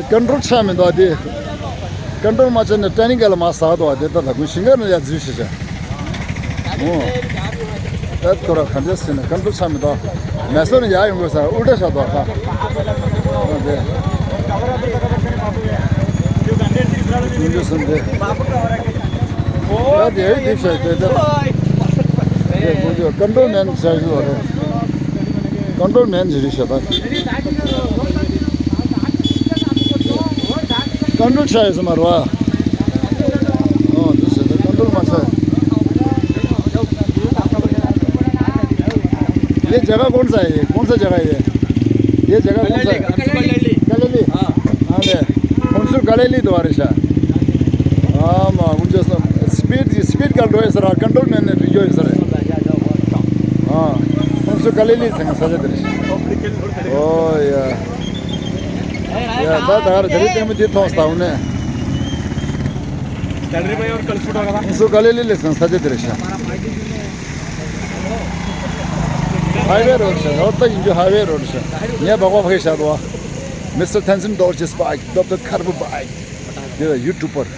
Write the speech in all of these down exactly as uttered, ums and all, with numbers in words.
ཀོན་ཊོལ་ཆགས་མི་འདུག་དེ། ཀོན་ཊོལ་མ་བྱས་ནས་ཊར་ནིང་ག་ལ་མར་ཟག་འདུག་དེ། ད་ད་ཁོང་ཞིང་ཁ་ནས་ཡར་འཛུལ་ཤེས་བྱ། ཨོ། ད་ཁོ་ར་ག་འདྲས་ཟེར་ན་ཀོན་ཊོལ་ཆགས་མི་འདུག་མེ་སོར་ནས་ཡར་ཡོང་དགོས་ས་ཨུལ་ཊ་ཆགས་འདུག་ད། ཨོ་དེ། ཀོན་ཊོལ་སོང་དེ། ད་དེ་ཡར་འཛུལ་ཤེས་དེ་དེ། དེ་ཀོན་ཊོལ་མེན་བྱ་ཞུ་བ་རེད། ཀོན་ཊོལ་མེན་ཞིག་རེད་ཤག་ད། ཀོན་ཊོལ་ཆགས་ཡོད་ས་མ་རེད་བ། ཨོ་དེ་ཞིག་ད་ཀོན་ཊོལ་མ་ཆགས། ये जगह कौन सा है? ये कौन सा जगह है ये? ये जगह कौन सा है? गैलीली। गैलीली। हाँ। हाँ, ले। हुन་སུར་ག་ལེ་ལི་དུ་བ་རེད་ཤག་ཨ་མ་ཀུན་ཅོ་སོང་། སི་པིཌ་སི་པིཌ་ག་འགྲོ་ཡོད་ས་ར་ཀོན་ཊོལ་མེན་ནས་འགྲོ་ཡོད་ས་རེད། ཨ། ཁོང་ཚོ་ག་ལེ་ལི་ཟེར་ས་ཆ་དེ་རེད། ཨོ་ཡ། ཡ་ད་ད་རེ་དེ་རིང་ལྟད་མོ་འདི་མཐོང་སྟངས་ནས། ཁོང་ཚོ་ག་ལེ་ལི་ལི་ཟེར་ས་ཆ་དེ་རེད་ཤག་ཧའི་ཝེ་རོ་ཌི་ཤག་ཨོ་ད་ཡིན་རྒྱུ་ཧའི་ཝེ་རོ་ཌི་ཤག་ངས་སྦག་སྦག་ཕེབས་བཞག་འདུག་མིས་ཊར་ཐན་སན་རྡོ་རྗེས་བྷའིཀ་ཌོག་ཊར་ཁར་བུ་བྷའིཀ་དེ་ལ་ཡུ་ཊུབ་པར།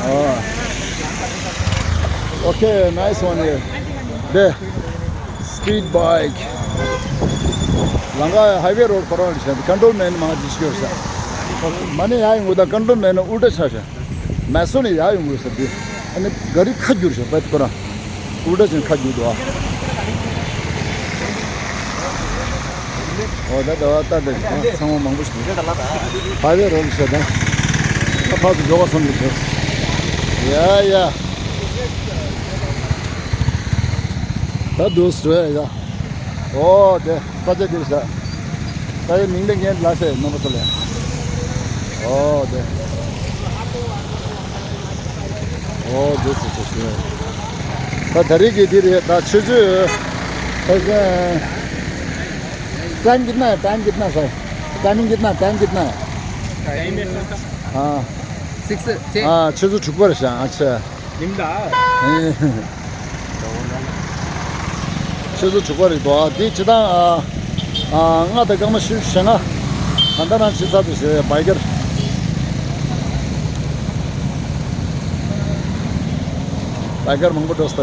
ཨོ། ཨོ་ཁེ། ནའིས་ཝན་ཡེ། དེ། སི་པིཌ་བྷའིཀ་ལམ་ཁ་ཧའི་ཝེ་རོ་ཌི་ཁོ་རང་རེད་ཤག་ཀོན་ཊོལ་མེན་མང་ཅིག་སྐྱོར་ཤག་མ་ནས་ཡར་ཡོང་དགོས་ད་ཀོན་ཊོལ་མེན་ནས་ཨུལ་ཊ་ཆགས་ཤག་མེ་སོར་ནས་ཡར་ཡོང་དགོས་ཟེར་དུས། ཨ་ནི་ག་རི་ཁ་བསྒྱུར་ཤག་པད་ཁོ་རང་། ཨུལ་ཊ་ཅན་ཁ་རྒྱུག་འདུག་ཨ། ཨོ་ད་ད་བ་ད་ད་ཚང་མ་མང་པོ་ཞིག་འདུག་ཧའི་ཝེ་རོ་ཌི་ཤག་ད། ད་ཕར་ཚུར་འགྲོ་ག་སོང་གི་ཤག་ཡ་ཡ། ད་འདུག་སེ་འགྲོ་ཡ་ཡ། ཨོ་དེ། ས་ཆ་འདིར་བཞག་ད་ཡའི་མིང་ལ་ངས་ལ་ཤས་རྣམ་པ་ཚོ་ལ། ཨོ་དེ། ཨོ་དེ་སུ་ཞིག་ཞུ། ད་ད་རེས་ཀྱི་འདི་རེད་ད་ཆུ་ཚོད། ད་ཟེར། टाइम कितना है? टाइम कितना सर? टाइमिंग कितना? टाइम कितना है? टाइम है सर। हाँ। सिक्स छः। हाँ छः सौ छुक पर शायद। अच्छा। ཉིན་ད། ཨེ། ཆུ་ཚོད་དྲུག་པ་རེད་དོ། འདི་སྤྱི་བཏང་ཨ། ཨ། ལྔ་དང་སྐར་མ་བཞི་བཅུ་ཞེ་ལྔ། ད་ལྟ་རང་ཕྱི་ས་དུ་བཞེས་པའི་བའི་ཀར། བའི་ཀར་མང་པོ་འགྲོ་སྟེ།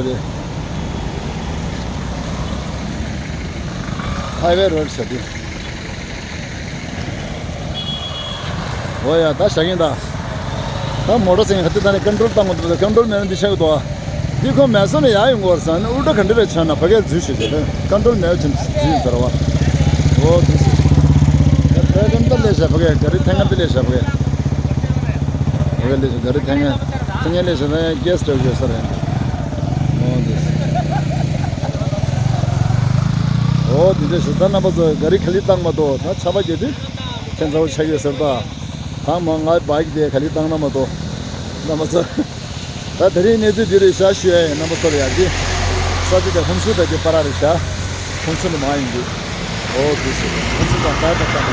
ཧའི་ཝེ་རོ་ཌི་བྱ་དུས། ཨོ་ཡ་ད་བཞག་གིན་ད། ད་མོ་ཊ་སའི་ཀལ་ཧ་ཏི་ད་ནི་ཀོན་ཊོལ་བཏང་གི་འདུག་ཀོན་ཊོལ་མེད་ན་འདི་ཆགས་ཀྱི་འདུག་འདི་ཁོ་མེ་སོར་ནས་ཡར་ཡོང་གི་ཡོད་རེད་ཟེར་ན་ཨུལ་ཊ་ག་འདྲ་རེད་ཆགས་ན་ཕ་གིར་འཛུལ་ཞེས་བྱས་ཏེ་ཀོན་ཊོལ་མེད་ཅིང་འཛུལ་ཡིན་ཟེར་བ། ཨོ་འདི་ཟེར། ད་ད་ད་ལས་བྱ་ཕ་གིར་ག་རེ་ཐེངས་ང་ད་ལས་བྱ་ཕ་གིར། ཕ་གིར་ལས་བྱ་ག་རེ་ཐེངས་ང་། ཐེངས་ང་ལས་བྱ་ན་ཡང་རྒྱས་སྤྲོད་ཡོད་ས་རེད། ཨོ་འདི་ཟེར། ཨོ་འདི་འདྲ་ཞིག་ད་རྣམ་པ་ཚོ་ག་རེ་ག་ལི་བཏང་མ་གཏོགས་ད་ཆར་པ་བརྒྱབ་དུས། ཁྱད་མཚར་པོ་ཆགས་ཡོད་ཟེར་ད། ད་མ་ང་བའིཀ་དེ་ག་ལེ་བཏང་ན་མ་གཏོགས། རྣམ་པ་ཚོ། ད་དེ་རིང་གནས་ཚུལ་འདི་རེད་ཤག་ཞུ་ཡ་ཡིན་རྣམ་པ་ཚོ་ལ་ཡ་གི། ས་ཆ་དེ་ཧུན་སུར་དང་གི་བར་རེད་ཤག་ཧུན་སུར་ནས་མར་ཡོང་དུས། ཨོ་དེ་སུ། ཧུན་སུར་དང་ད་ད་ད་ད།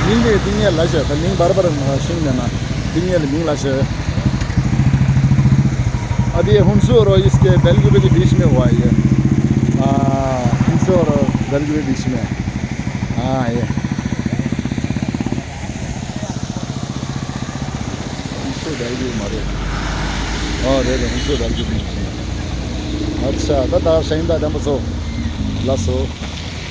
མིང་དེ་ཏིང་ངེ་ལ་ཤག་ད་མིང་བར་བར་ང་ཤེས་ནས་ན། ཏིང་ངེ་ལ་མིང་ལ་ཤག अभी ये हुनसुर और इसके बेलगुबेली बीच में हुआ है ये। आ, हुनसुर और बेलगुबेली बीच में। हाँ, ये। ཧུན་སུར་བལ་གྱི་མ་རེད། ཨོ་རེད་རེད། ཧུན་སུར་བལ་གྱི་མིན། ཨ་ཆ་ད་ད་ཧྲེང་ད་དམ་པ་ཚོ། ལགས་སོ།